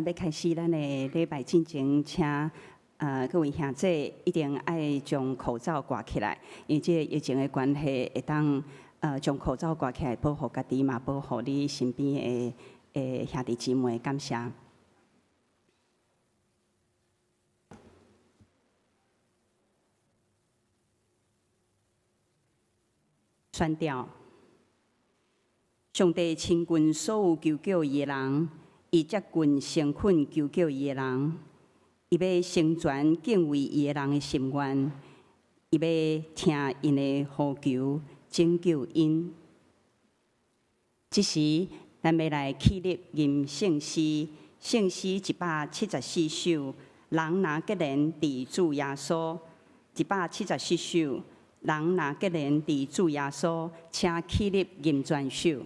欲開始咱的禮拜進前，請各位兄姐一定愛將口罩掛起來，因為這個疫情的關係，會當將口罩掛起來，保護家己嘛，保護你身邊的兄弟姊妹。感謝。宣調，上帝親近所有求叫伊的人，伊接近誠懇求叫伊的人，伊欲成全敬畏伊的人的心願，伊欲聽𪜶的呼求，拯救𪜶。這時，咱欲來起立吟聖詩，聖詩174首，人若結連佇主耶穌，174首。人若結連佇主耶穌，請起立吟全首。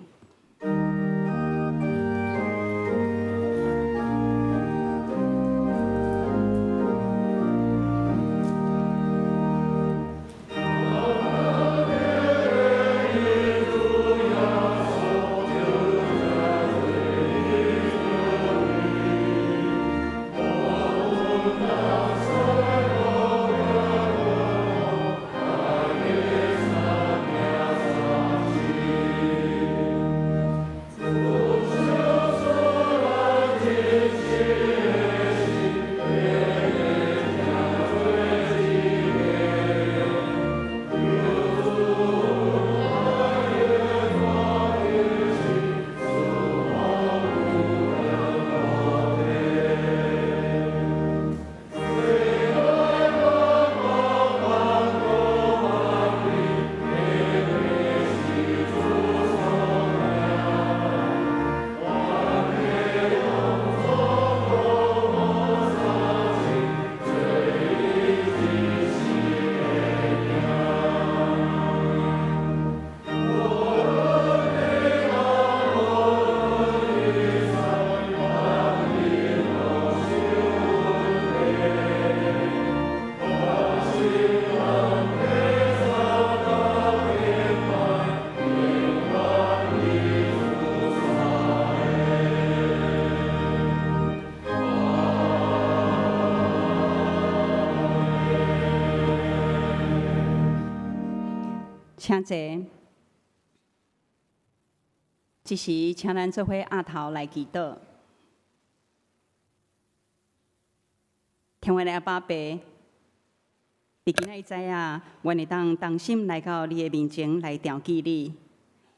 請坐。這時，請咱做伙徛頭來祈禱。天父的阿爸父，佇今仔日早啊，阮會當同心來到你的面前來朝見你。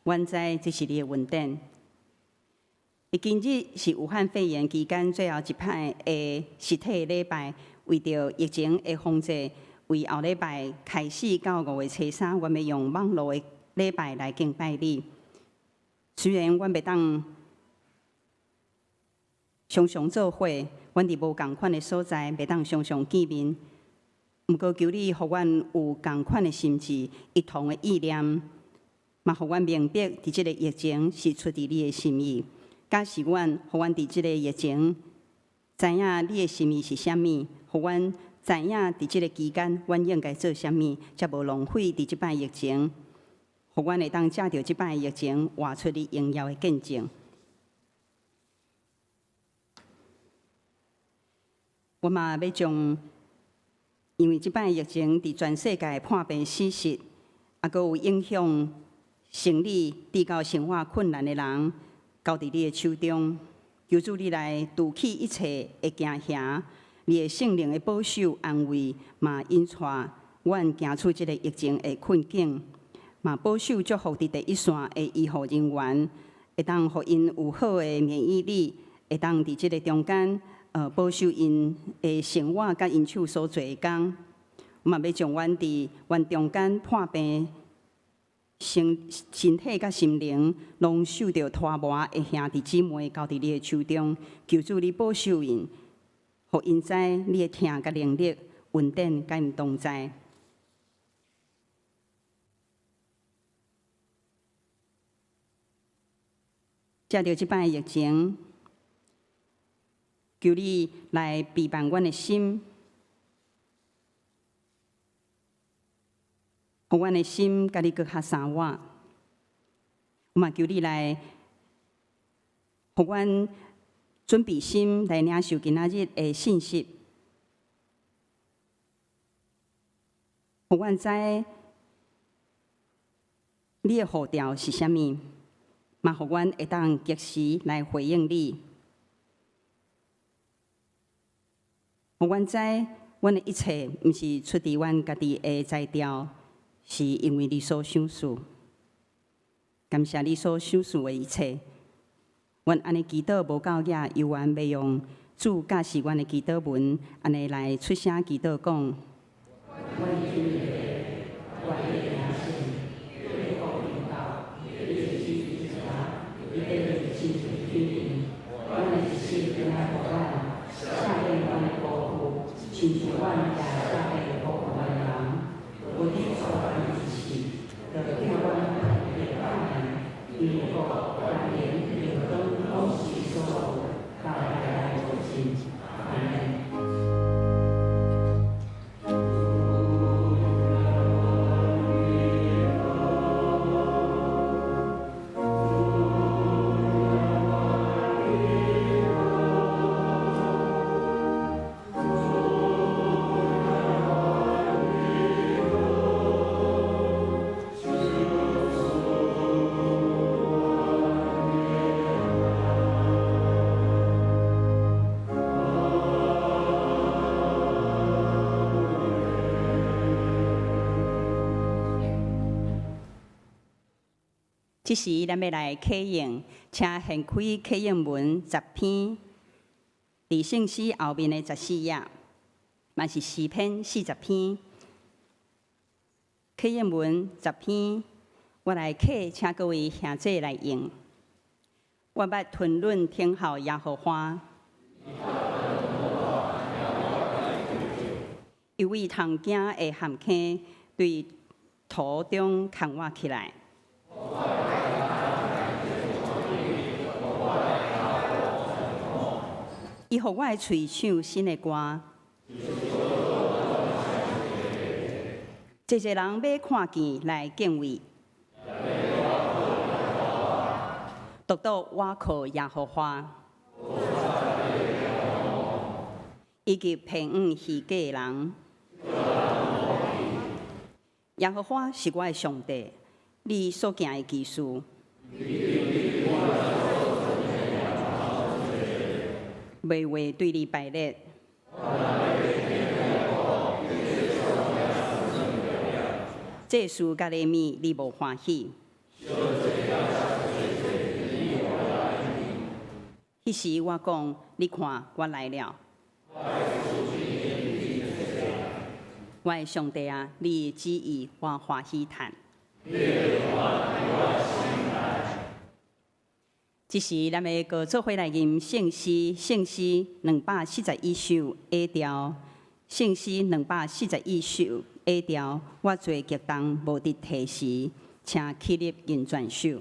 阮知這是你的恩典。佇今日是武漢肺炎期間最後一擺的實體禮拜，為著疫情的防制，為後禮拜開始到5月初3，阮欲用網路的禮拜來敬拜你。雖然阮袂當常常做伙，阮佇無仝款的所在，袂當常常見面。毋過求你予阮有仝款的心志，一同的意念，嘛予阮明白，佇這個疫情是出佇你的心意，教示阮，予阮佇這個疫情知影你的心意是啥物，予阮知影佇這個期間，阮應該做啥物，才無浪費佇這擺疫情，予阮會當藉著這擺疫情，活出你榮耀的見證。我嘛欲將，因為這擺疫情佇全世界破病死實，猶閣有影響生理拄到生活困難的人，交佇你的手中，求主你來除去一切的驚嚇。你的聖靈的保守安慰，嘛引帶阮行出這個疫情的困境，嘛保守祝福佇第一線的醫護人員，會當予𪜶有好的免疫力，會當佇這個中間，保守𪜶的生活佮𪜶手所做的工。我嘛欲將阮佇阮中間破病身體佮心靈攏受著拖磨的兄弟姊妹交佇你的手中，求主你保守𪜶。予𪜶知你的疼佮能力，恩典佮𪜶同在。藉著這擺疫情，求你來陪伴阮的心，予阮的心佮你閣較相活。我嘛求你來，予阮準備心來領受今仔日的信息，予阮知你的呼召是啥物，嘛予阮會當及時來回應你。予阮知，阮的一切毋是出佇阮家己的才調，是因為你所賞賜。感謝你所賞賜的一切。阮按呢祈禱無夠額，猶原欲用主教示阮的祈禱文，按呢來出聲祈禱講。阮天父，願你的名聖你的國臨到，你的旨意行，佇地親像天頂。阮的一食今仔予阮，赦免阮的過錯，親像阮也赦免過錯的人。無佇錯誤之時，就救阮脫離苦難，因為國、權能、榮光攏是你所有，到代代無盡。阿們。這時，咱欲來啟應，請掀開啟應文十篇，佇聖詩後面的14頁，嘛是詩篇40篇。啟應文十篇，我來啟，請各位兄姊來應。我捌吞忍等候耶和華，伊為通行的陷坑，對土中牽我起來。伊予我的喙唱新的歌，濟濟人欲看見來敬畏，獨獨倚靠耶和華，以及騙嚶虛假的人。耶和華是我的上帝，你所行的奇事。袂話對你敗裂。祭司佮禮物，你無歡喜。彼時我講，你看，我來了。我的上帝啊，你的旨意我歡喜趁。這時，咱欲閣做伙來吟聖詩，聖詩241首 A 調，聖詩241首 A 調。我做激動無得提時，請起立吟全首。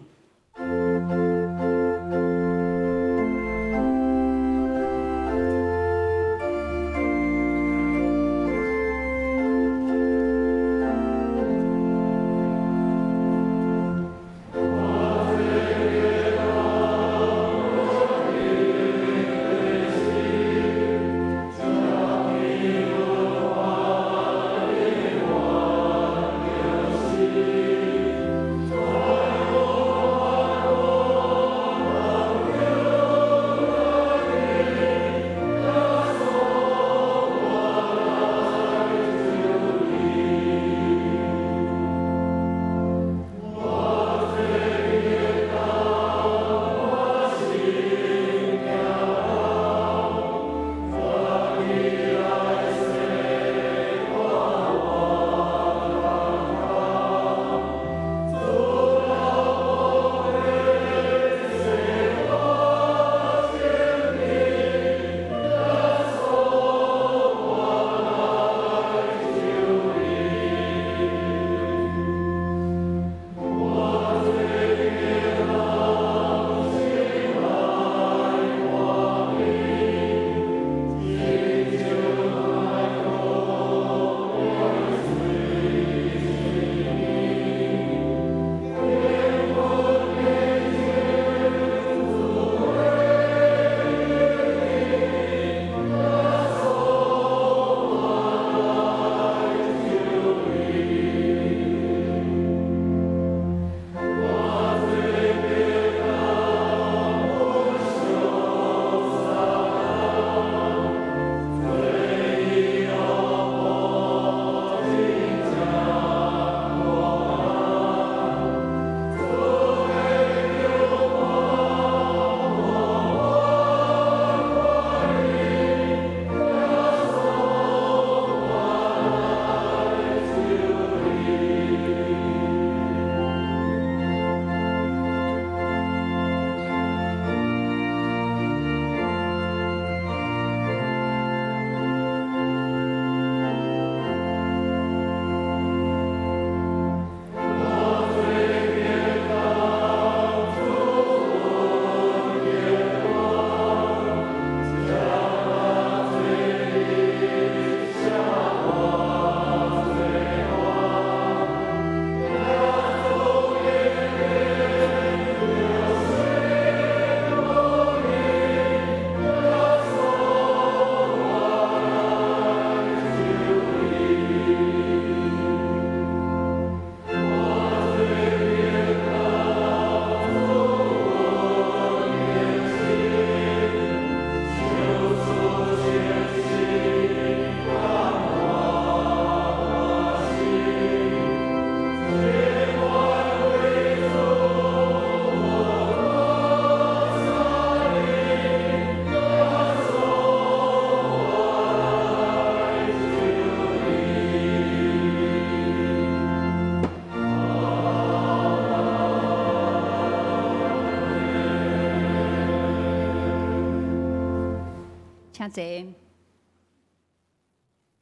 請坐。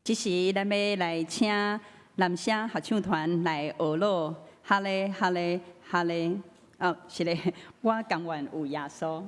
這時，咱欲來請南聲合唱團來學樂，哈咧哈咧哈咧。哦，是咧，我甘願有耶穌。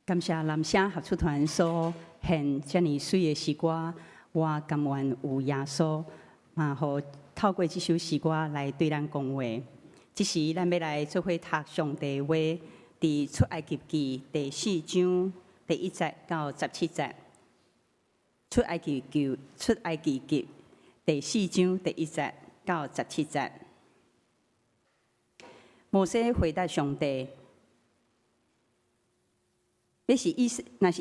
感謝南聲合唱團所獻遮爾媠的詩歌，我甘願有耶穌，嘛予透過這首詩歌來對咱講話。這時，咱欲來做伙讀上帝話，佇出埃及記第四章第一節到十七節。出埃及記第四章第一節到十七節。摩西回答上帝。若是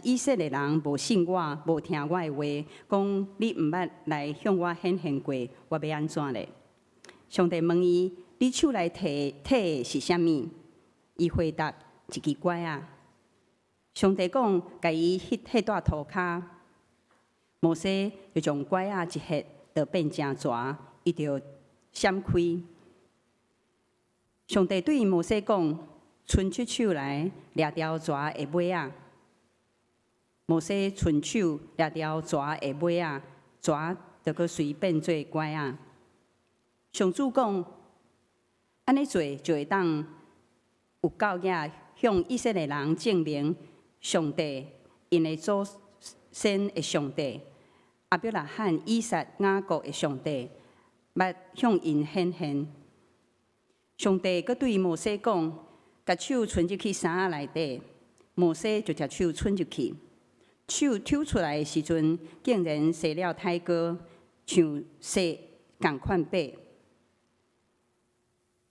以色列人無信我，無聽我的話，講你毋捌來向我顯現過，我欲按怎咧？上帝問伊：你手內提的是啥物？伊回答：一支拐仔。上帝講：共伊彼佇塗跤。摩西就將拐仔一彼，就變成蛇，伊就閃開。上帝對摩西講：伸出手來，掠著蛇的尾仔。摩西伸手掠著蛇的尾仔，蛇就閣隨變做拐仔。上主講：按呢做就會當有夠額向以色列人證明，上帝𪜶的祖先的上帝，亞伯拉罕、以撒、雅各的上帝，捌向𪜶顯現。上帝閣對摩西講：共手伸入去衫仔內底，摩西就將手伸入去，手抽出來的時陣，竟然生了苔膏，像蛇仝款白。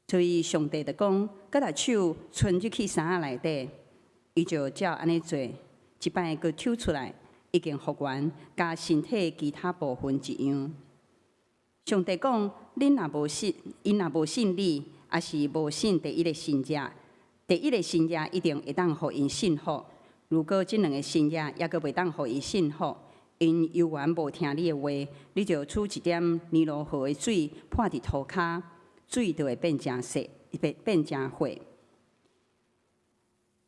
所以上帝就講：閣共手伸入去衫仔內底，伊就照按呢做，這擺閣抽出來，已經復原，佮身體其他部分一樣。上帝講：恁若無信，𪜶若無信你，抑是無信第一个神跡，第一个神跡一定會當予𪜶信服。如果這兩个神跡猶閣袂當予𪜶信服，𪜶猶原無聽你的話，你就取一點尼羅河的水潑佇塗跤，水就會變成血，變成血。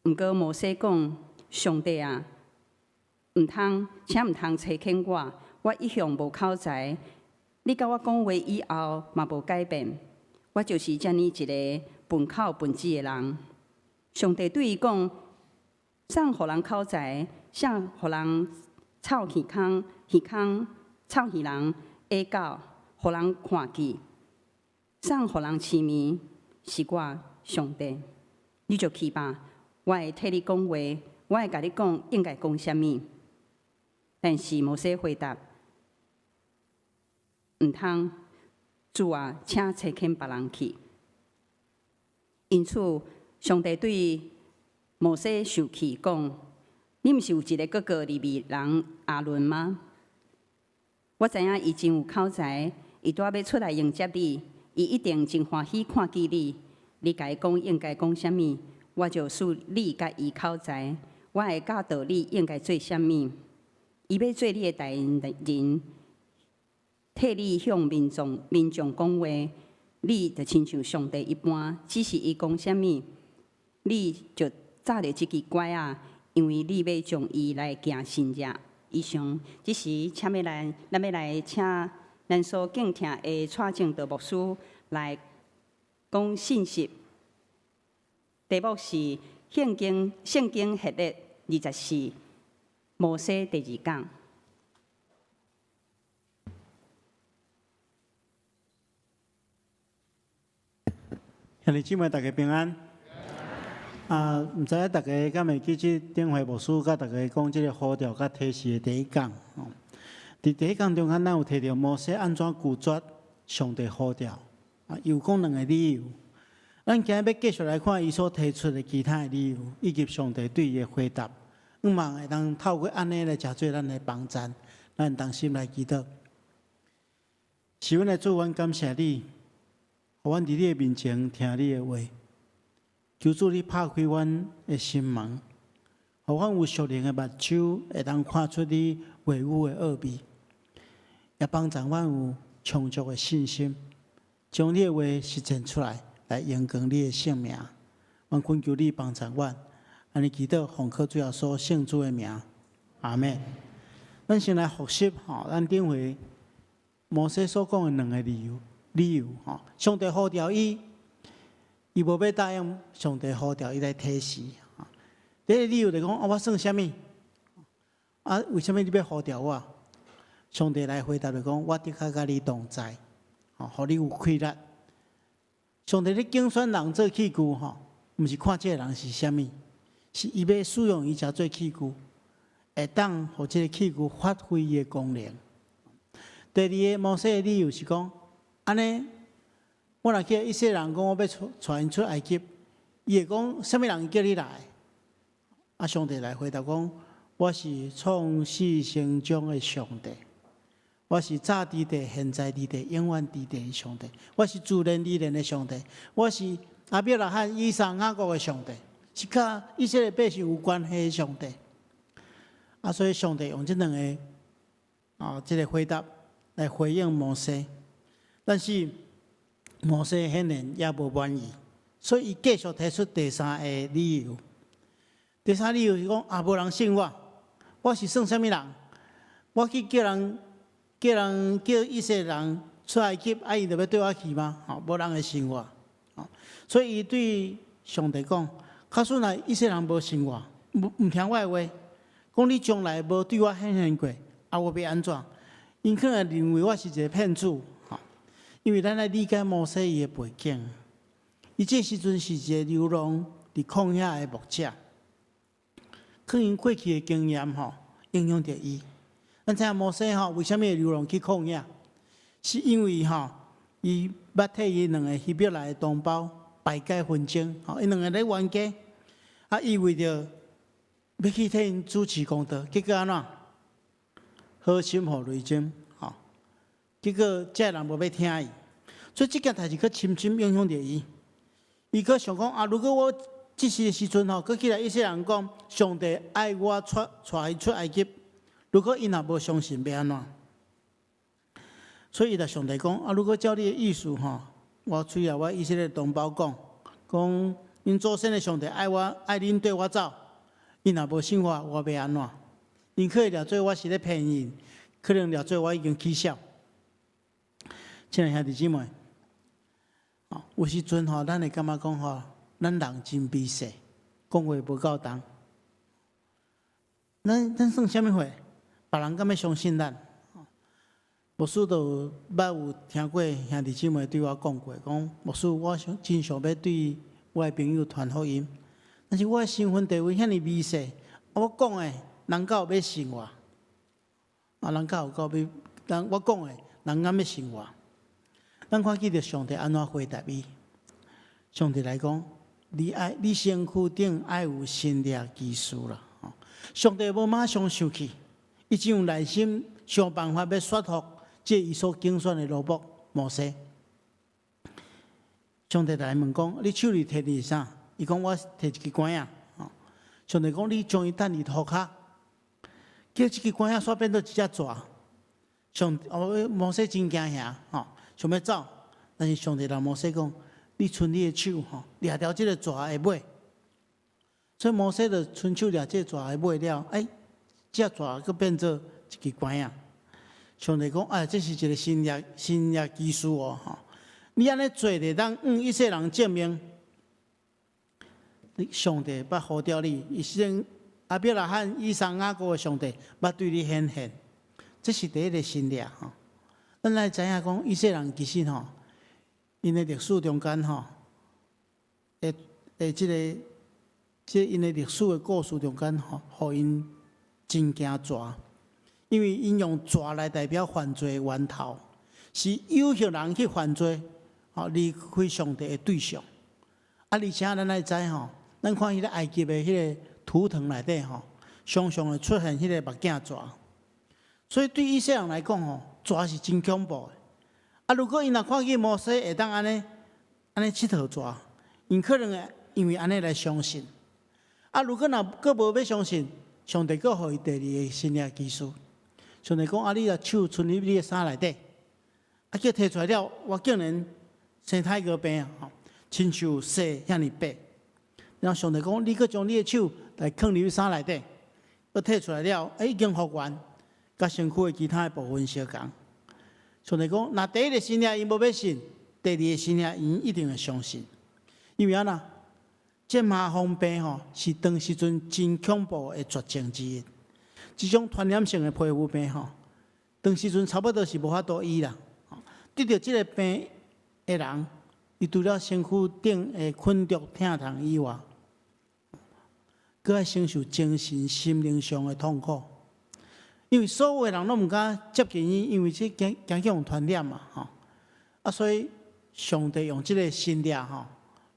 毋過摩西講：上帝啊，毋通，請毋通差遣我，我一向無口才。你佮我講話以後嘛無改變，我就是遮爾一个笨口笨舌的人。上帝對伊講：啥予人口才？啥予人臭耳空、耳空、臭耳人耳狗，予人看見？啥予人痴迷？是我上帝。你就去吧，我會替你講話，我會共你講應該講啥物。但是摩西回答：毋通，主啊，請差遣別人去。因此，上帝對摩西受氣，講：你毋是有一个哥哥利未人亞倫嗎？我知影伊真有口才，伊拄仔欲出來迎接你，伊一定真歡喜看見你。你共伊講應該講啥物，我就賜你佮伊口才，我會教導你應該做啥物。伊欲做你的代言人，替你向民眾講話，你就親像上帝一般，只是伊講啥物，你就紮著這支拐仔，因為你欲將伊來行神跡。以上，這時請欲來，咱欲來請咱所敬聽的蔡正道牧師來講信息。題目是聖經系列24，摩西第二講。兄弟姊妹，大家平安。啊，毋知影大家敢會記得頂回牧師佮大家講這个呼召佮提示的第一講。佇第一講中間，咱有提著摩西按怎拒絕上帝呼召，啊，有講兩个理由。咱今日欲繼續來看伊所提出的其他的理由，以及上帝對伊的回答。向望會當透過按呢來成做咱的幫贊，咱同心來祈禱。是阮的主，阮感謝你，予阮佇你的面前聽你的話。求主你拍開阮的心門，予阮有屬靈的目睭，會當看出你話語的奧秘，也幫助阮有充足的信心，將你的話實踐出來，來榮光你的聖名。阮懇求你幫助阮，按呢祈禱奉靠主耶穌聖子的名，阿們。咱先來複習吼，咱頂回摩西所講的兩个理由吼，上帝呼召伊。伊無欲答應上帝呼召伊來提示。第一个理由就講啊，我算啥物？啊，為啥物你欲呼召我？上帝來回答就講，我的確佮你同在，吼，予你有氣力。上帝咧揀選人做器具，吼，毋是看這个人是啥物，是伊欲使用伊才做器具，會當予這个器具發揮伊的功能。第二个摩西的理由是講，按呢，我若去以色列人講我欲帶𪜶出埃及，伊會講啥物人叫你來？啊，上帝來回答講，我是創始成終的上帝，我是早佇地、現在佇地、永遠佇地的上帝，我是自然而然的上帝，我是亞伯拉罕、以撒、雅各的上帝，是佮以色列百姓有關係的上帝。啊，所以上帝用這兩个啊，這个回答來回應摩西，但是摩西顯然也無滿意，所以伊繼續提出第三个理由。第三理由是講啊，無人信我，我是算啥物人？我去叫人、叫人、叫以色列人出埃及，啊，𪜶就欲綴我去嗎？吼，無人會信我。所以伊對上帝講：假使若以色列人無信我，毋聽我的話，講你從來無對我顯現過，啊，我欲按怎？𪜶可能認為我是一个騙子，吼，因為咱愛理解摩西伊的背景，伊這時陣是一个流浪佇曠野的牧者，可能過去的經驗吼影響著伊。咱知影摩西吼為啥物會流浪去曠野？是因為吼伊捌替伊兩个希伯來的同胞排解紛爭，吼，𪜶兩个咧冤家，啊，伊為著欲去替𪜶主持公道，結果按怎？好心予雷偵，吼，結果這个人無欲聽伊，所以這件代誌閣深深影響著伊。伊閣想講啊，如果我這時的時陣吼，閣起來以色列人講，上帝愛我出帶𪜶出埃及，如果𪜶若無相信，欲按怎？所以伊就上帝講啊，如果照你的意思吼，我出來我以色列同胞講，講𪜶祖先的上帝愛我，愛恁綴我走，𪜶若無信我，我欲按怎？𪜶可能掠做我是咧騙𪜶，可能掠做我已經起痟。親愛兄弟姊妹，有時陣吼，咱會感覺講吼，咱人真微細，講話無夠重。咱算啥物貨？別人敢欲相信咱？牧師就捌有聽過兄弟姊妹對我講過，講牧師，我想真想欲對我的朋友傳福音，但是我的身份地位遐爾微細，我講的人敢有欲信我？啊，人敢有夠欲？人我講的，人敢欲信我？咱看見著上帝按怎回答伊？上帝來講，你愛你身軀頂愛有神蹟奇事啦！上帝無馬上生氣，伊真有耐心想辦法欲說服這伊所揀選的奴僕摩西。上帝來問講：你手裡提的是啥？伊講我提一支拐仔。上帝講你將伊擲佇塗跤，叫這支拐仔煞變做一隻蛇。上哦，摩西真驚嚇，吼，想欲走，但是上帝共摩西講：你伸你的手，吼，掠著這个蛇的尾。所以摩西就伸手掠這个蛇的尾了，欸，這蛇閣變做一支拐仔。上帝講：哎，這是一个神蹟神蹟奇事哦，吼！你按呢做，會當向以色列人證明，你上帝捌呼召你，伊是亞伯拉罕、以撒、雅各的上帝，捌對你顯現，這是第一个神蹟吼。咱來知影講，以色列人其實吼，𪜶的歷史中間吼，會會這个，這𪜶的歷史的故事中間吼，予𪜶真驚蛇，因為𪜶用蛇來代表犯罪的源頭，是誘惑人去犯罪，吼離開上帝的對象。啊，而且咱愛知吼，咱看彼个埃及的彼个圖騰內底吼，常常會出現彼个目鏡蛇，所以對以色列人來講吼，蛇是真恐怖的。啊，如果𪜶若看見摩西會當按呢按呢𨑨迌蛇，𪜶可能會因為按呢來相信。啊，如果若閣無欲相信，上帝閣予伊第二个神蹟奇事。上帝講啊，你若手伸入你的衫內底，啊，叫提出來了，我竟然生苔膏病啊，親像雪遐爾白。然後上帝講，你閣將你的手來囥入衫內底，閣提出來了，欸，已經復原，佮身軀的其他的部分相仝。上帝講，若第一个神蹟𪜶無欲信，第二个神蹟𪜶一定會相信。因為按怎？這麻風病吼是當時陣真恐怖的絕症之一。這種傳染性的皮膚病吼，當時陣差不多是無法度醫啦。得著這个病的人，伊除了身軀頂的困毒疼痛以外，閣愛承受精神、心靈上的痛苦。因為所有的人攏毋敢接近伊，因為這驚驚去予傳染嘛，吼。啊，所以上帝用這个神蹟吼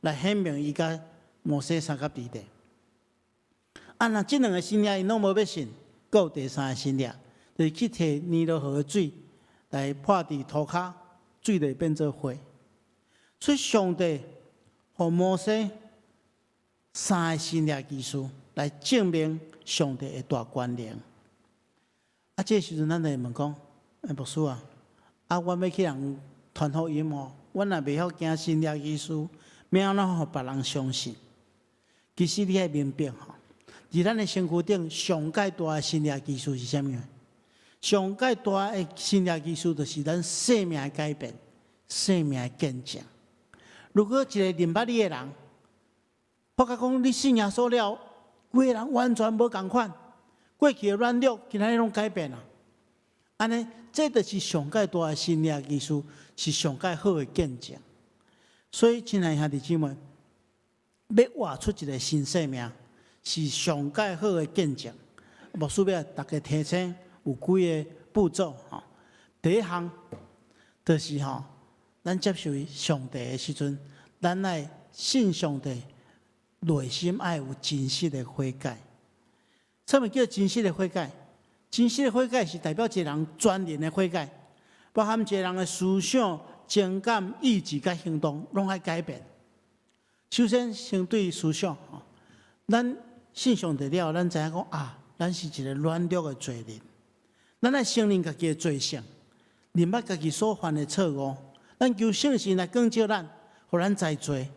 來顯明伊佮摩西相佮佇咧。啊，若這兩个神蹟𪜶攏無欲信，閣有第三个神蹟，就是去提尼羅河的水來潑佇塗跤，水就會變做血。所以上帝予摩西三个神蹟奇事來證明上帝的大權能。啊，這个時陣咱就會問講：欸，牧師啊，啊，阮欲去予人傳福音哦，阮若袂曉行神蹟奇事，欲按怎予別人相信？其實你愛明白吼，佇咱的身軀頂上蓋大的神蹟奇事是啥物？上蓋大的神蹟奇事就是咱生命的改變，生命的見證。如果一个認捌你的人，發覺講你信耶穌了，規个人完全無仝款，過去的軟弱，今仔日攏改變啦。按呢，這就是上蓋大的神蹟奇事，是上蓋好的見證。所以，親愛兄弟姊妹，欲活出一个新生命，是上蓋好的見證。牧師欲逐家提醒有幾个步驟吼。第一項就是吼，咱接受上帝的時陣，咱愛信上帝，內心愛有真實的悔改。啥物叫真實的悔改？真實的悔改是代表一个人全人的悔改，包含一个人的思想、情感、意志佮行動，攏愛改變。首先，先對思想，咱信上帝了，咱知影講啊，咱是一个軟弱的罪人，咱愛承認家己的罪性，認捌家己所犯的錯誤，咱求聖神來光照咱，予咱知罪。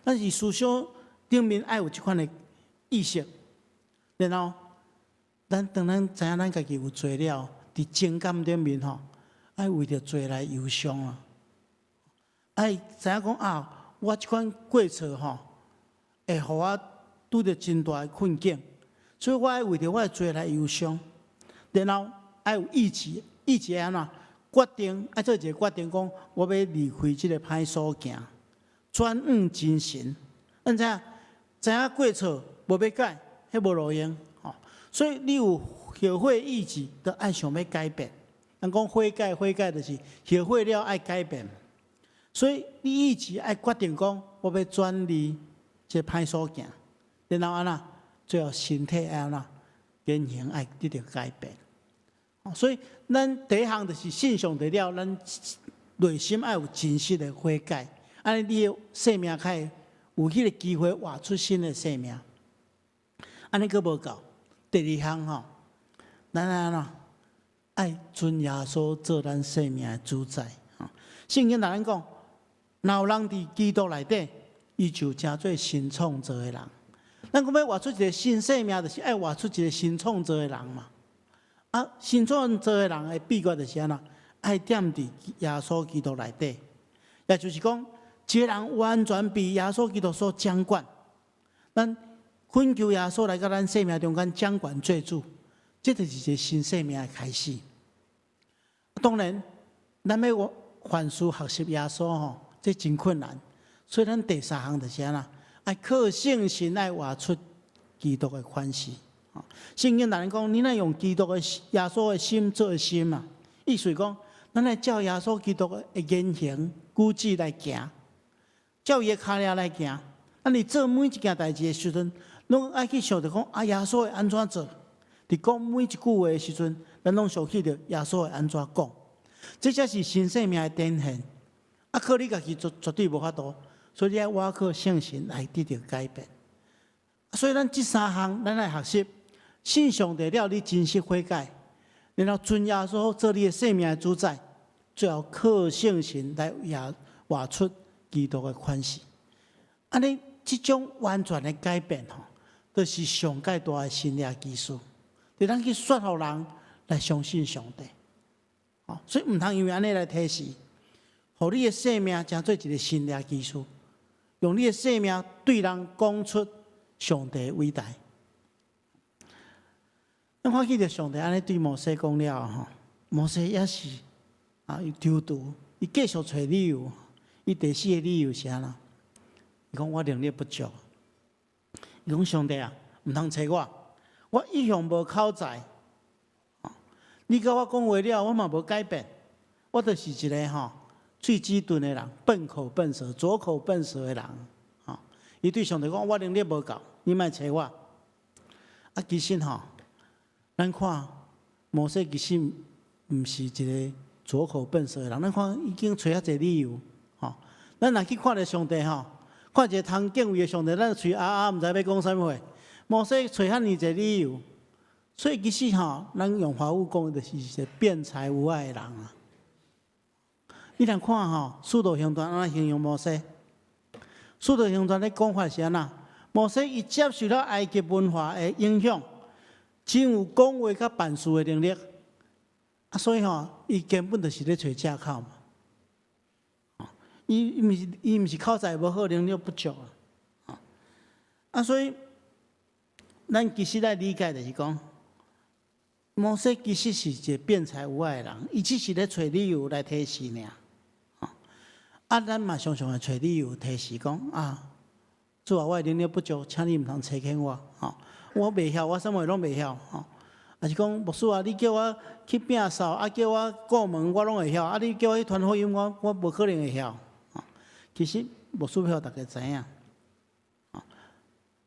咱是思想頂面愛有這款的意識，然後，咱當咱知影咱家己有罪了，佇情感頂面吼，愛為著罪來憂傷啊！愛知影講啊，我這款過錯吼，會予我拄著真大的困境，所以我愛為著我的罪來憂傷。然後愛有意志，意志愛按怎決定，愛做一个決定，講我欲離開這个歹所行，轉往真神。咱知影，知影過錯無欲改，彼無路用吼。所以你有後悔意志，就愛想欲改變。人講悔改，悔改就是後悔了愛改變。所以你意志愛決定講，我欲轉離這歹所行，然後按怎，最後身體愛按怎，言行愛得著改變。所以咱第一項就是信上帝了，咱內心愛有真實的悔改，按呢你的生命較會有彼个機會活出新的生命。按呢閣無夠。第二項吼，咱按怎愛尊耶穌做咱生命的主宰。聖經共咱講，若有人佇基督內底，伊就成做新創造的人。咱講欲活出一个新生命，就是愛活出一个新創造的人嘛。啊，新創造的人的秘訣就是按怎？愛踮佇耶穌基督內底，也就是講，這个人完全被耶穌基督所掌管。咱懇求耶穌來到咱生命中間掌權做主，這就是一个新生命的開始。當然，咱欲凡事學習耶穌吼，這真困難。所以咱第三項就是按怎？愛靠聖神來活出基督的款式。聖經共咱講，你若用基督的耶穌的心做心啊，意思講，咱愛照耶穌基督的言行舉止來行，照伊的跤跡來行。啊，你做每一件代誌的時陣，攏愛去想著講啊，耶穌會按怎做？佇講每一句話的時陣，咱攏想起著耶穌會按怎講。這才是新生命的展現。啊，靠你家己絕絕對無法度，所以你愛倚靠聖神來得著改變。所以咱這三項，咱來學習信上帝了，你真實悔改，然後尊耶穌做你的生命的主宰，最後靠聖神來也活出基督的款式。按呢，這種完全的改變吼，就是上蓋大的神蹟奇事，就咱去說服人來相信上帝。所以毋通因為按呢來提示，予你的生命成做一个神蹟奇事。用你的生命對人講出上帝偉大。咱看見著上帝按呢對摩西講了吼，摩西也是啊，伊躊躇，伊繼續揣理由。伊第四个理由是按怎？伊講我能力不足。伊講上帝啊，毋通揣我，我一向無口才。你共我講話了，我嘛無改變。我就是一个吼喙齒鈍的人，笨口笨舌、拙口笨舌的人。吼，伊對上帝講：我能力無夠，你莫揣我。啊，其實吼，咱看摩西其實毋是一个拙口笨舌的人。咱看已經揣遐濟理由，吼。咱若去看著上帝吼，看一个通敬畏的上帝，咱喙啞啞，毋知欲講啥物話。摩西揣遐爾濟理由，所以其實吼，咱用華語講，就是一個辯才無礙的人啊。你若看吼，《使徒行傳》按怎形容摩西？《使徒行傳》咧講法是按怎？摩西伊接受了埃及文化的影響，真有講話佮辦事的能力。啊，所以吼，伊根本就是咧揣藉口嘛。伊毋是口才無好，能力不足啊。啊，所以咱其實來理解就是講，摩西其實是一個辯才無礙的人，伊只是咧揣理由來推辭爾。啊，咱嘛常常會揣理由推辭講啊，主啊，我的能力不足，請你毋通差遣我。吼，我袂曉，我啥物攏袂曉。吼，抑是講牧師啊，你叫我去摒掃，啊叫我顧門，我攏會曉。啊，你叫我去傳福音，我無可能會曉。其實牧師欲予大家知影，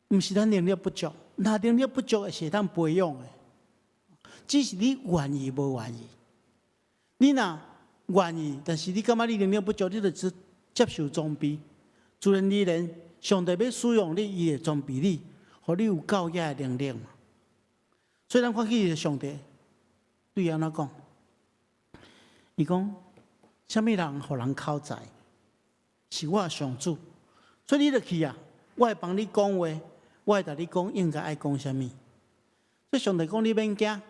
毋是咱能力不足，若能力不足是會當培養的，只是你願意無願意。你若願意，但是你感覺你能力不足，你就只接受裝備。自然而然，上帝欲使用你，伊會裝備你，予你有夠遐的能力嘛。所以咱看見上帝對伊按怎講？伊講：啥物人予人口才？是我上主。所以你著去啊，我會幫你講話，我會共你講應該愛講啥物。所以上帝講你免驚，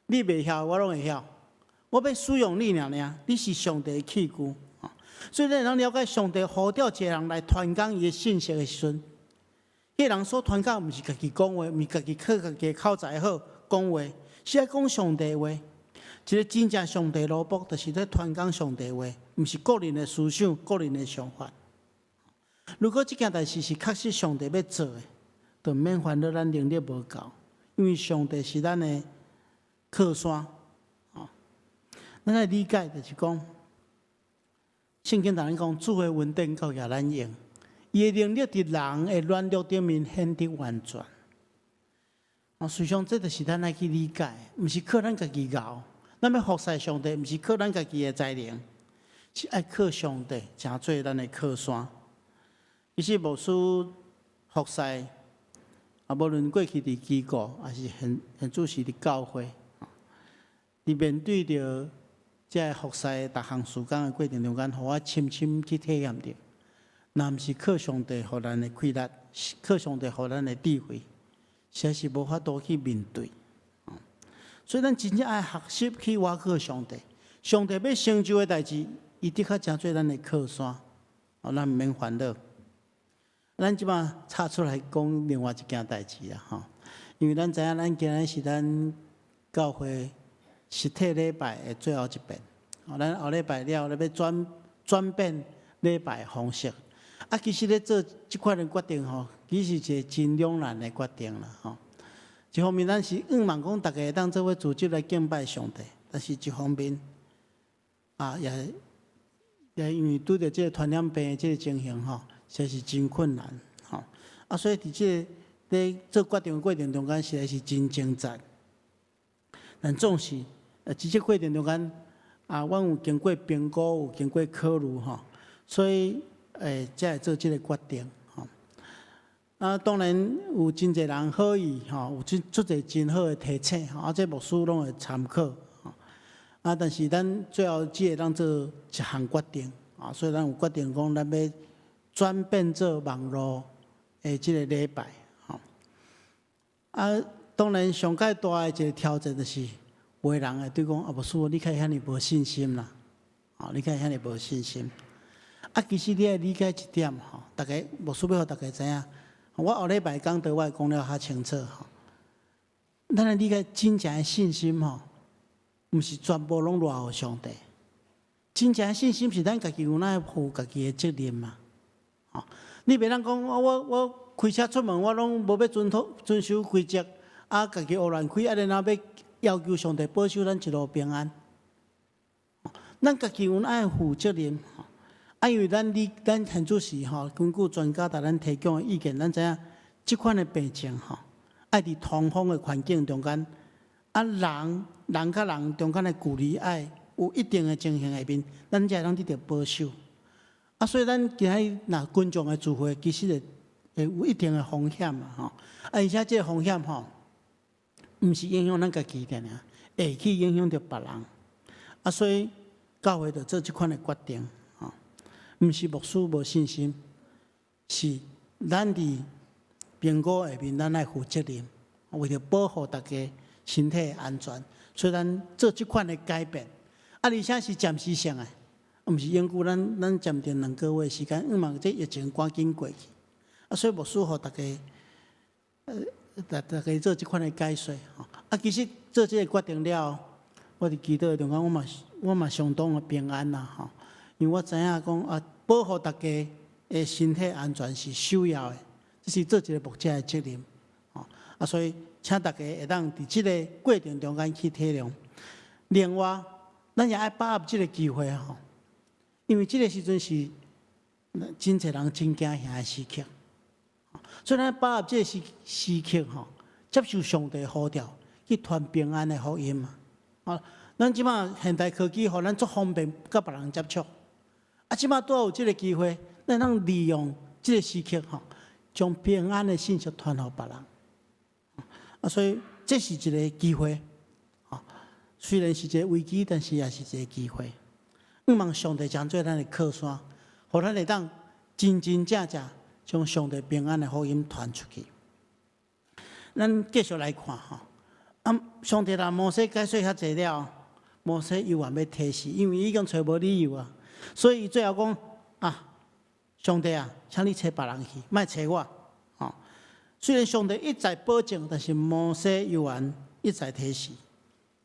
你袂曉我攏會曉。我欲使用你爾爾，你是上帝的器具。所以咱會當了解上帝呼召一個人來傳講伊的信息的時陣，彼個人所傳講毋是家己講話，毋是家己靠家己口才好講話，是愛講上帝話。一個真正上帝奴僕，就是咧傳講上帝話，毋是個人的思想、個人的想法。如果這件代誌是確實上帝欲做的，就毋免煩惱咱能力無夠，因為上帝是咱的靠山。咱來理解就是講，聖經同咱講，主的恩典夠予咱用，伊的能力佇人的軟弱頂面顯得完全。啊，事實上這就是咱愛去理解，毋是靠咱家己𠢕，咱欲服侍上帝，毋是靠咱家己的才能，是愛靠上帝，成做咱的靠山。其實牧師服侍，啊，無論過去佇機構，抑是現主時佇教會，佇面對著這个服侍逐項事工的過程中間，予我深深去體驗著，若毋是靠上帝予咱的氣力，靠上帝予咱的智慧，實在是無法度去面對。所以咱真正愛學習去倚靠上帝。上帝欲成就的代誌，伊的確成做咱的靠山，哦，咱毋免煩惱。咱這擺插出來講另外一件代誌啦，吼，因為咱知影，咱今日是咱教會實體禮拜的最後一遍，吼，咱後禮拜了，咧欲轉變禮拜方式。啊，其實咧做這款的決定吼，其實是一個真兩難的決定啦，吼。一方面，咱是向望講逐家會當做伙組織來敬拜上帝，但是一方面，啊，也因為拄著這個傳染病的這個情形吼，實在是真困難，吼。啊，所以佇這個咧做決定的過程中間，實在是真掙扎。但總是，佇這過程中間，啊，阮有經過評估，有經過考慮吼，所以，才會做這個決定，吼。啊，當然有真濟人好意，吼，有真足濟真好的提醒，吼，啊，這牧師攏會參考，吼。啊，但是咱最後只會當做一項決定，啊，所以咱有決定講，咱欲轉變做網路的這個禮拜，吼。啊，當然上蓋大的一個挑戰就是，有的人會對講啊，牧師，你較會遐爾無信心啦，啊，你較會遐爾無信心。啊，其實你愛理解一點吼，大家牧師欲予大家知影。我後禮拜講道，我會講了較清楚吼。咱來理解真正的信心吼，毋是全部攏賴予上帝。真正的信心是咱家己有愛負家己的責任嘛。吼，你袂當講我開車出門，我攏無欲遵守規則，啊，家己胡亂開，啊，然後欲要求上帝保守咱一路平安。咱家己有愛負責任。啊，因為咱現此時吼，根據專家共咱提供的意見，咱知影這款的病症吼，愛佇通風的環境中間，啊，人人佮人中間的距離愛有一定的情形下面，咱才會當得著保守。啊，所以咱今仔日若群眾的聚會，其實會有一定的風險嘛吼。啊，而且這個風險吼，毋是影響咱家己爾爾，會去影響著別人。啊，所以教會就做這款的決定。毋是牧師無信心，是咱佇評估下面，咱愛負責任，為著保護大家身體安全，所以咱做這款的改變。啊，而且是暫時性的，毋是永久。咱暫定2個月時間，希望這疫情趕緊過去。啊，所以牧師予大家，大家做這款的解說。啊，其實做這個決定了後，我佇祈禱中間，我嘛相當的平安啦，吼。因為我知影講啊，保護大家的身體安全是首要的，這是做一個牧者的責任。吼啊，所以請大家會當佇這個過程中間去體諒。另外，咱也愛把握這個機會吼，因為這個時陣是真濟人真驚嚇的時刻，所以咱把握這個時刻吼，接受上帝呼召去傳平安的福音嘛。啊，咱這馬現代科技予咱足方便佮別人接觸。啊，這馬拄好有這個機會，咱通利用這個時刻吼，將平安的信息傳予別人。啊，所以這是一個機會，吼。雖然是一個危機，但是也是一個機會。向望上帝成做咱的靠山，予咱會當真真正正將上帝平安的福音傳出去。咱繼續來看吼，啊，上帝共摩西解說遐濟了，摩西猶原欲推辭，因為已經揣無理由啊。所以最後講啊，上帝啊，請你揣別人去，莫揣我。吼，雖然上帝一再保證，但是摩西猶原一再推辭。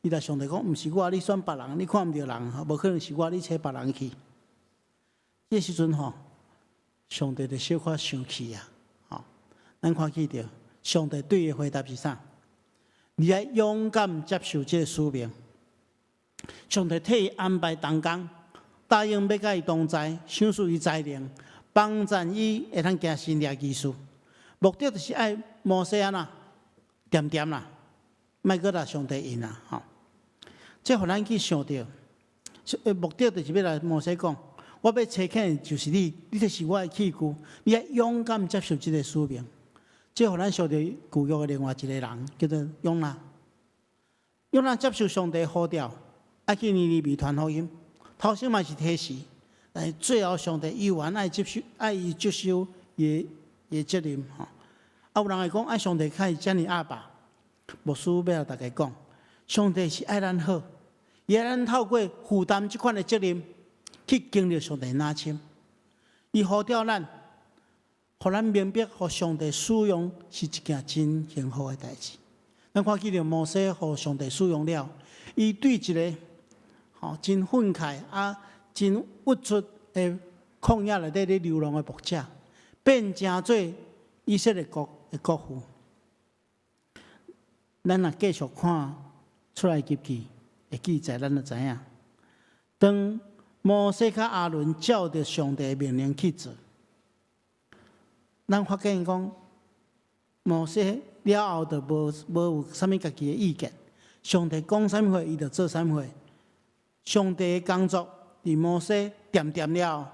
伊共上帝講，毋是我，你選別人，你看毋著人，無可能是我，你揣別人去。這時陣吼，上帝就小可生氣啊！吼，咱看見著上帝對伊的回答是啥？你愛勇敢接受這個使命。上帝替伊安排同工，答應欲佮伊同在，賞賜伊才能，幫贊伊會通行神蹟奇事。目的就是愛摩西按怎，恬恬啦，莫閣共上帝用啦，吼。這予咱去想著，目的就是欲共摩西講，我欲差遣的就是你，你就是我的器具，你愛勇敢接受這個使命。這予咱想著舊約的另外一個人，叫做約拿。約拿接受上帝呼召，愛去尼尼微傳福音，頭先嘛是推辭，但是最後上帝猶原愛接受，愛伊接受伊的責任吼。啊，有人會講，啊，上帝敢會遮爾鴨霸，牧師欲共大家講，上帝是愛咱好，伊愛咱透過負擔這款的責任，去經歷上帝若深。伊呼召咱，予咱明白，予上帝使用是一件真幸福的代誌。咱看見著摩西予上帝使用了，伊對一個吼真憤慨啊，真鬱卒的曠野內底咧流浪的牧者，變成做以色列國的國父。咱若繼續看出埃及記的記載，咱就知影，當摩西佮亞倫照著上帝的命令去做，咱發現講摩西了後就無有啥物家己的意見，上帝講啥物話，伊就做啥物話。上帝的工作佇摩西恬恬了後，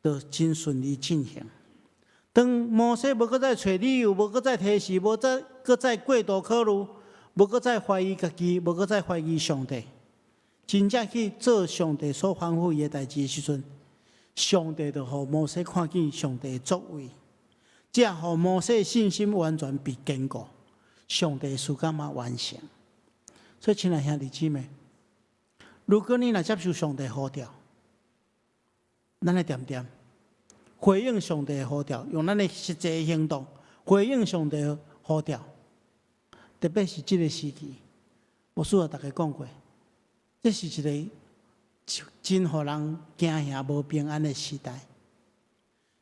就真順利進行。當摩西無閣再揣理由，無閣再推辭，無再閣再過度考慮，無閣再懷疑家己，無閣再懷疑上帝，真正去做上帝所吩咐伊的代誌的時陣，上帝就予摩西看見上帝的作為，這予摩西的信心完全被堅固，上帝的事工嘛完成。所以，親愛兄弟姊妹，如果你若接受上帝呼召，咱愛恬恬回應上帝的呼召，用咱的實際行動回應上帝的呼召。特別是這个時期，牧師予逐家講過，這是一个真予人驚嚇、無平安的時代。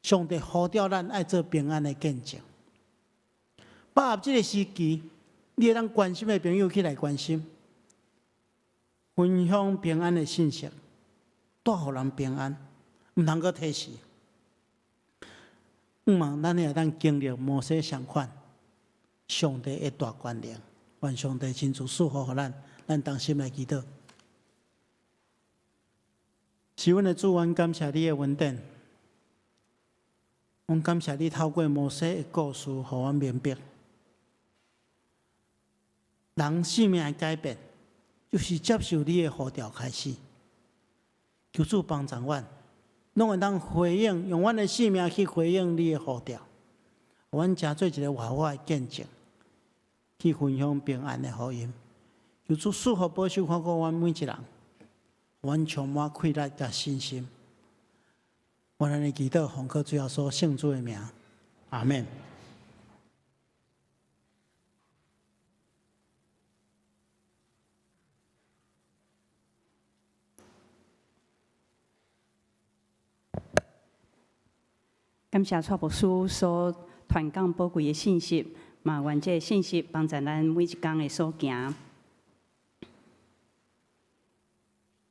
上帝呼召咱愛做平安的見證。把握這个時機，你會當關心的朋友起來關心，分享平安的信息，帶予人平安，毋通閣提示。向望咱會當經歷摩西仝款，上帝的大權能，願上帝親自賜福予咱，咱同心來祈禱。是阮的主，阮感謝你的恩典，阮感謝你透過摩西的故事，予阮明白，人生命的改變，就是接受你的呼召開始。求主幫助阮，攏會當回應，用阮的生命去回應你的呼召，阮成做一个活活的見證，去分享平安的福音。求主賜福保守看顧阮每一人，阮充滿氣力佮信心。阮按呢祈禱，奉靠主耶穌聖子的名，阿們。感謝蔡牧師所傳講寶貴的信息，嘛願這个信息幫助咱每一工的所行。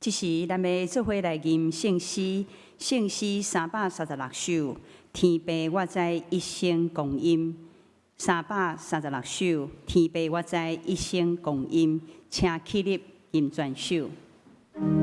這時，咱欲做伙來吟聖詩，聖詩336首，天父我知一生光陰。336首，天父我知一生光陰，請起立吟全首。所以。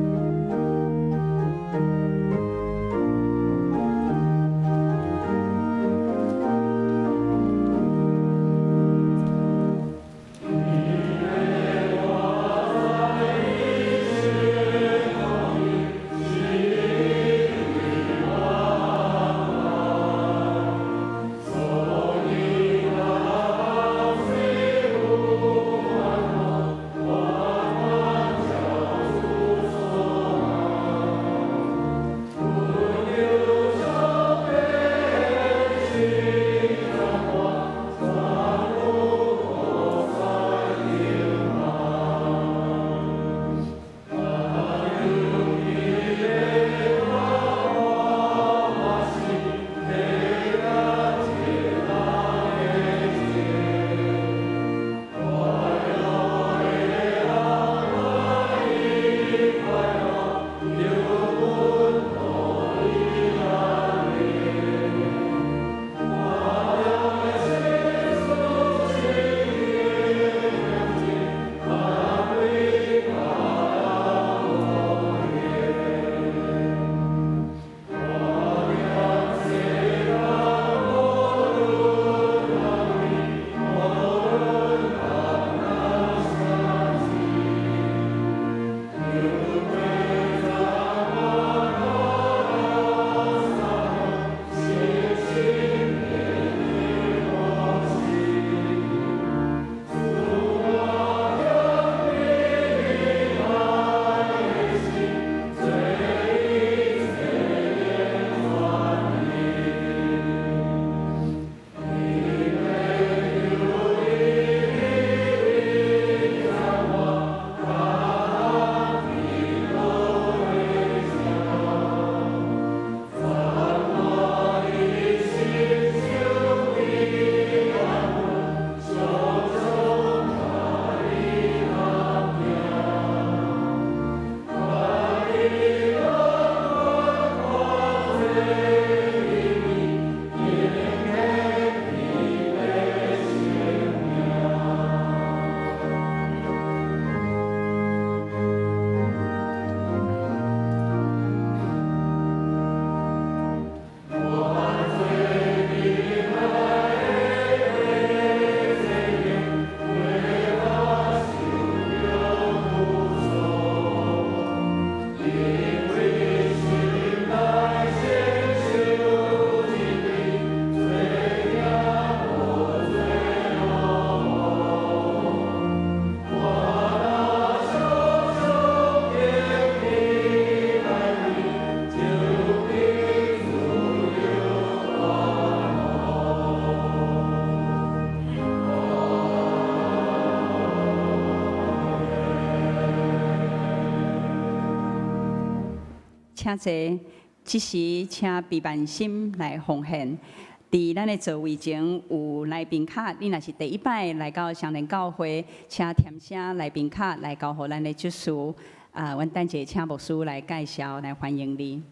請坐。這時請備萬心來奉獻。佇咱的座位前有來賓卡，你若是第一擺來到雙連教會，請填寫來賓卡來交予咱的執事。啊，阮等下請牧師來介紹，來歡迎你。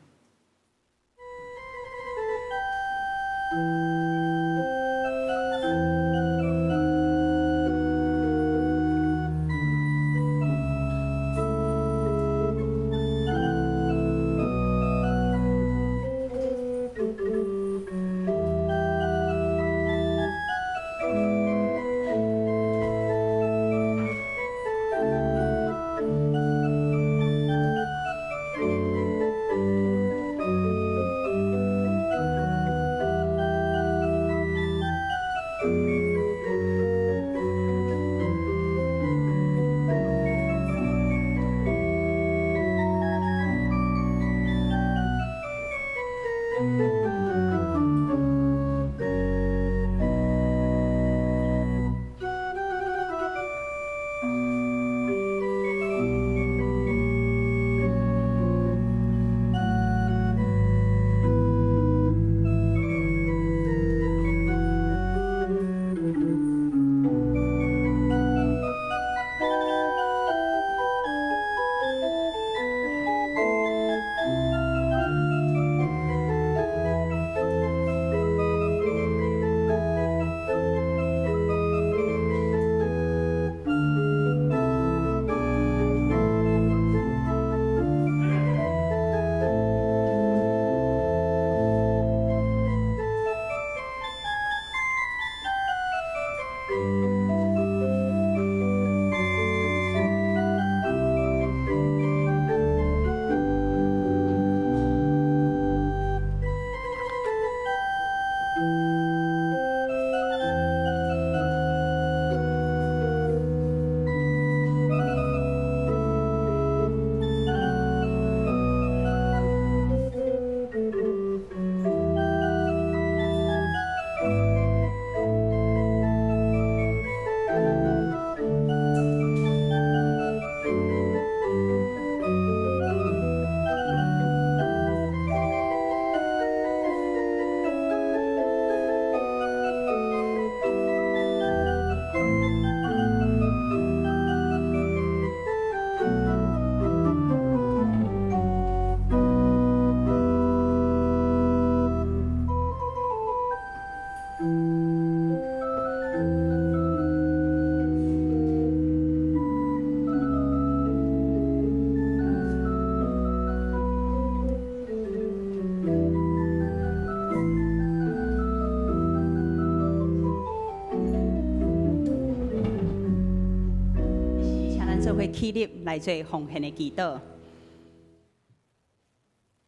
請咱做伙起立來做奉獻的祈禱。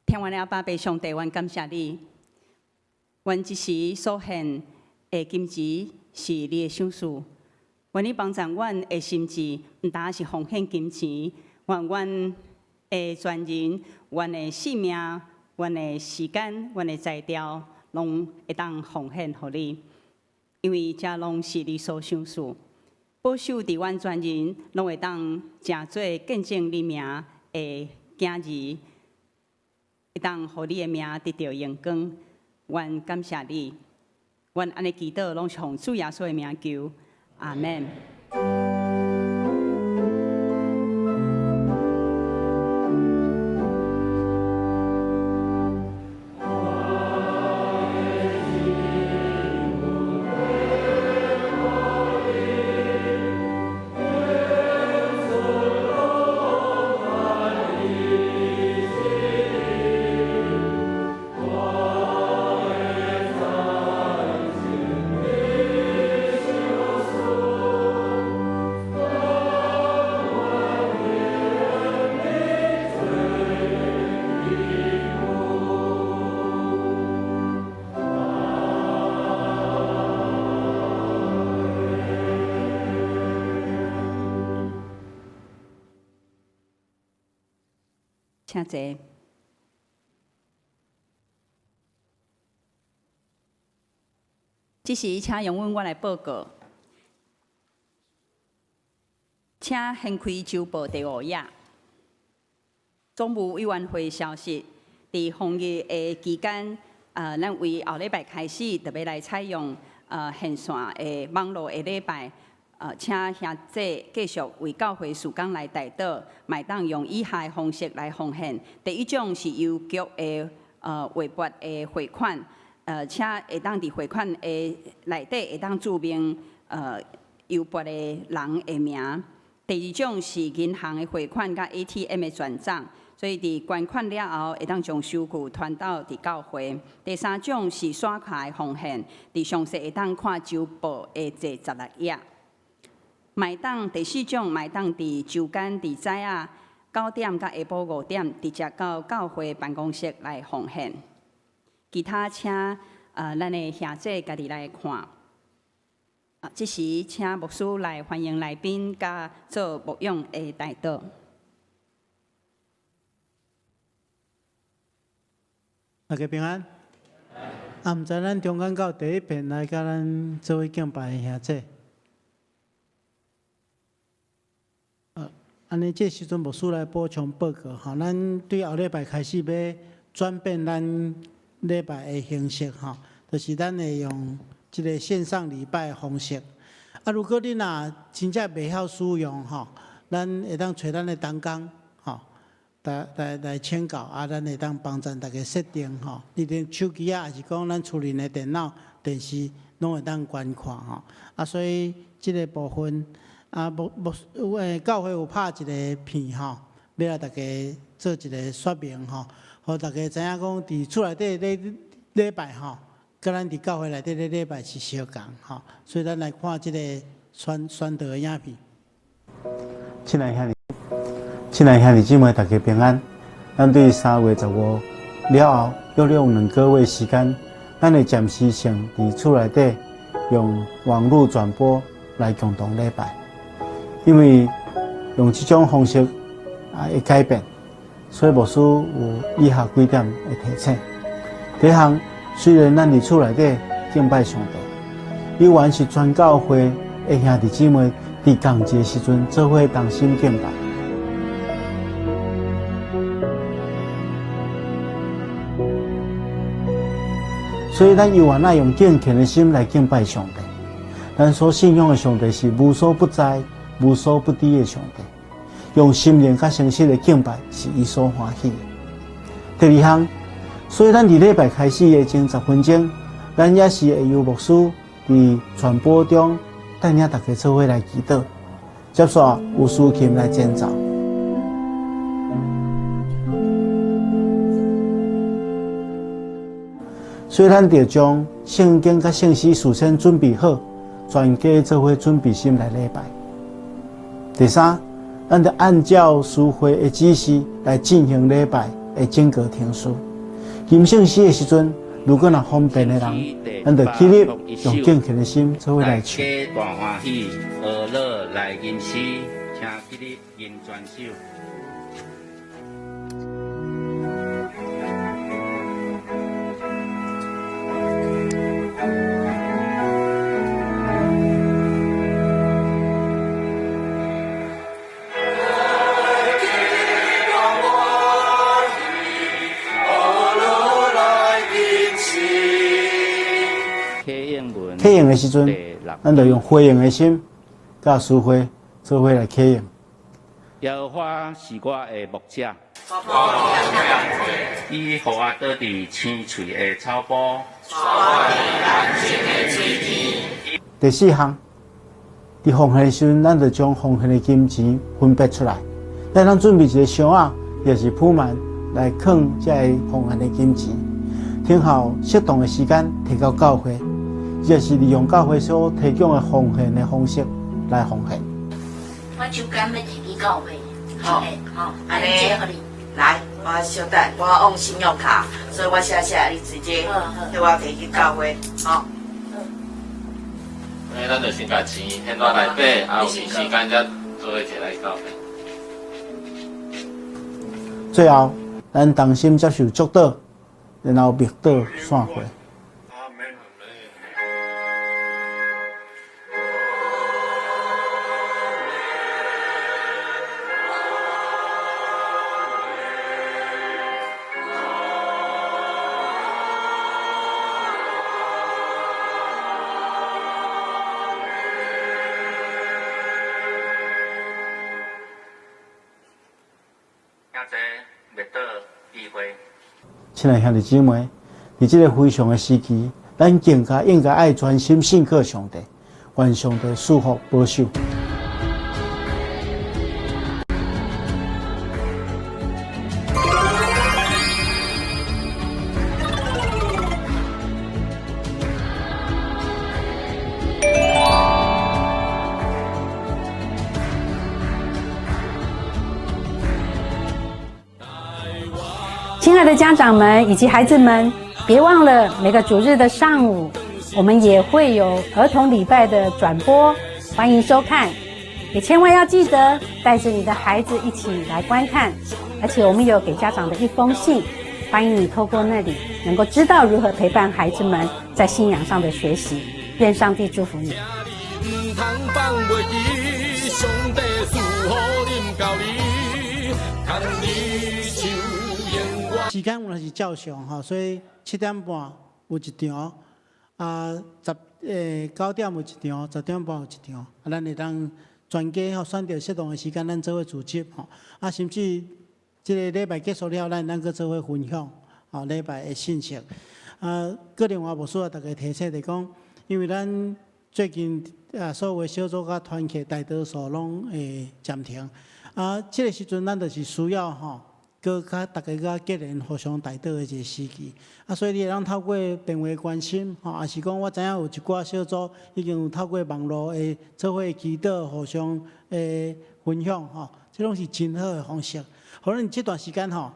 天父的阿爸父上帝，阮感謝你，阮這時所獻的金錢是你的賞賜，願你幫助阮的心志，毋單是奉獻金錢，願阮的全人、阮的性命、阮的時間、阮的才調，攏會當奉獻予你，因為這攏是你所賞賜。保守佇阮全人，攏會當成做見證你名的囝兒，會當予你的名得著榮光。阮感謝你，阮按呢祈禱，攏是奉主耶穌的名求，阿們。請坐。這時，請容許我來報告，請掀開週報第五頁。總務委員會消息。佇防疫的期間，咱為後禮拜開始，就欲來採用線線的網路的禮拜。請兄弟繼續為教會事工來代禱，嘛會當用以下的方式來奉獻。第一種是郵局的劃撥的匯款，請會當佇匯款的內底會當註明郵撥的人的名。第二種是銀行的匯款佮 ATM 的轉帳，所以佇捐款了後，會當將收據傳到佇教會。第三種是刷卡的奉獻，佇詳細會當看週報的第16頁。嘛會當第四種，嘛會當佇週間佇早仔9點到下晡5點，直接到教會辦公室來奉獻。其他請咱的兄弟家己來看。啊，這時請牧師來歡迎來賓，佮做牧養的代禱。大家平安。啊，毋知咱中間到第一遍來佮咱做伙敬拜的兄弟。按呢，這時陣牧師來補充報告吼，咱對後禮拜開始欲轉變咱禮拜的形式吼，就是咱會用這个線上禮拜的方式。啊，如果你若真正袂曉使用吼，咱會當揣咱的同工吼，來來來請教啊，咱會當幫贊大家設定吼。你佇手機啊，抑是講咱厝裡的電腦、電視，攏會當觀看吼。啊，所以這个部分。啊，牧牧有教會有拍一个片吼，欲來大家做一个說明吼，予大家知影講，佇厝內底咧禮拜吼，佮咱佇教會內底咧禮拜是相仝吼，所以咱來看這个宣宣導的影片。親愛兄弟，親愛兄弟姊妹，大家平安。咱對3月15了後，約略2個月時間，咱會暫時性佇厝內底用網路轉播來共同禮拜。因為用這種方式啊會改變，所以牧師有以下幾點的提醒。第一項，雖然咱佇厝內底敬拜上帝，猶原是全教會的兄弟姊妹佇仝一个時陣做伙同心敬拜。所以咱猶原愛用敬虔的心來敬拜上帝。咱所信仰的上帝是無所不在、無所不知的上帝，用心靈佮誠實的敬拜是伊所歡喜的。第二項，所以咱佇禮拜開始的前10分鐘，咱也是會由牧師佇傳播中帶領大家做伙來祈禱，接煞有司琴來前奏。所以咱著將聖經佮聖詩事先準備好，全家做伙準備心來禮拜。第三，咱著按照司會的指示來進行禮拜的整個程序。吟聖詩的時陣，如果若方便的人，咱就起立，用敬虔的心做伙來唱。大家大歡喜，呵樂來吟詩，請起立吟全首。啟用的時陣，咱就用回應的心，佮司會做伙來啟用。耶和華是我的牧者，伊予我倒佇青翠的草埔。第四項，佇奉獻的時陣，咱就將奉獻的金錢分別出來，咱通準備一个箱仔，抑是鋪滿來囥這个奉獻的金錢，等候適當的時間提到教會，抑是利用教會所提供的奉獻的方式來奉獻。我手間欲提去教會，好，好，按呢按呢這予你。來，我小等，我用信用卡，所以我寫寫，你直接替我提去教會，好。所以咱就先共錢獻到內底，啊有時間才做伙提來教會。最後，咱同心接受祝禱，然後默禱散會。坐默禱意會。親愛兄弟姊妹，佇這个非常的時期，咱更加應該愛專心信靠上帝，願上帝賜福保守。親愛的家長們以及孩子們，別忘了每個主日的上午，我們也會有兒童禮拜的轉播，歡迎收看。也千萬要記得帶着你的孩子一起來觀看。而且我們有給家長的一封信，歡迎你透過那裡能夠知道如何陪伴孩子們在信仰上的學習。願上帝祝福你。時間原來是照常吼，所以七點半有一場，啊9點有一場，10點半有一場，啊，咱會當全家吼選擇適當的時間，咱做伙組織吼，啊，甚至這个禮拜結束了，咱會當閣做伙分享吼禮拜的信息。啊，閣另外牧師啊，逐家提醒就講，因為咱最近啊，所有的小組佮團契大多數攏會暫停，啊，這个時陣咱就是需要吼。閣較逐家較結連互相代禱的一個時期，啊，所以你會當透過電話關心，吼，抑是講我知影有一寡小組已經有透過網路的做伙祈禱，互相的分享，吼，這攏是真好的方式。予咱這段時間吼，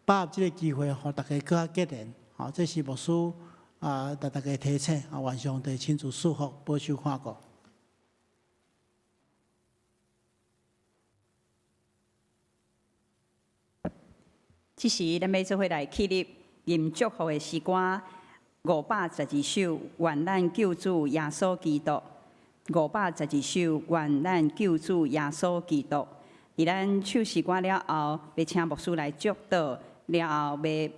把握這個機會，予逐家閣較結連，吼，這是牧師啊，共大家提醒，啊，願上帝親自賜福，保守看顧。這時，咱欲做伙來起立，吟祝福的詩歌512首，願咱救主耶穌基督。512首，願咱救主耶穌基督。佇咱唱詩歌了後，欲請牧師來祝禱，了後欲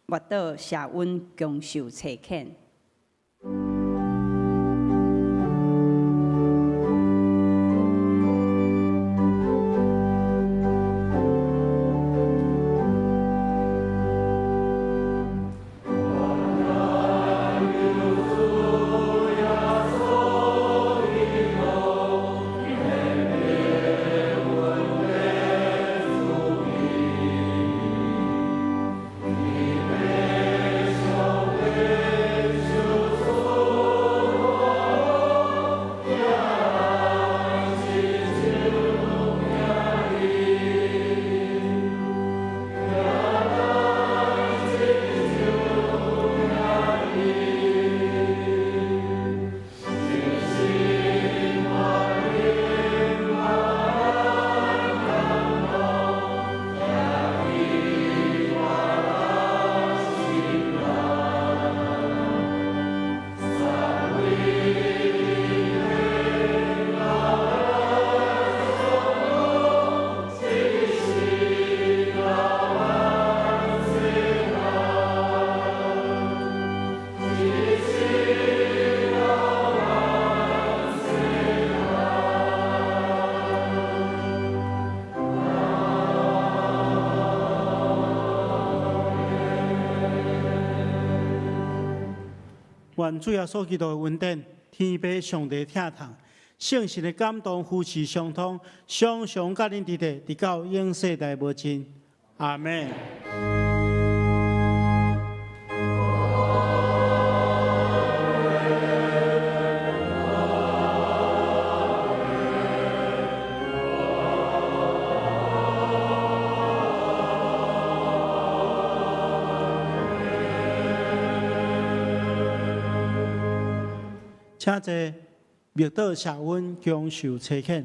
默禱謝恩共受差遣。願主耶穌基督的恩典、天父上帝疼痛、聖神的感動、扶持相通，常常佮恁佇咧，直到永世代無盡。阿們。請坐，默禱謝恩，共受差遣。